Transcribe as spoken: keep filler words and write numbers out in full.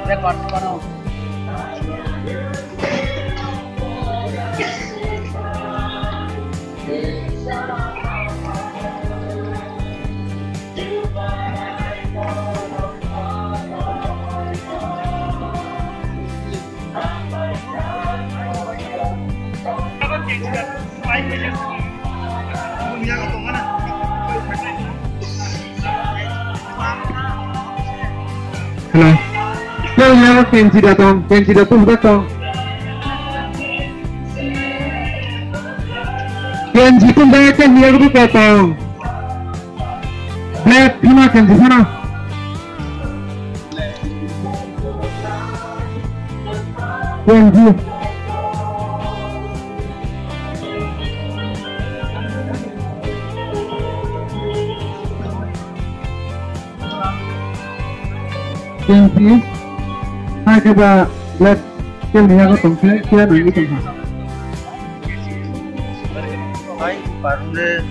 Hello. Kau nyawa kenji datang, kenji datang datang. Kenji pun banyak kan dia buka tong. Black, pina kenji sana. Kenji. Kenji. Hai keba, let, kel dia ko tongkhe, kia nangni tongkha. Hai, parung de.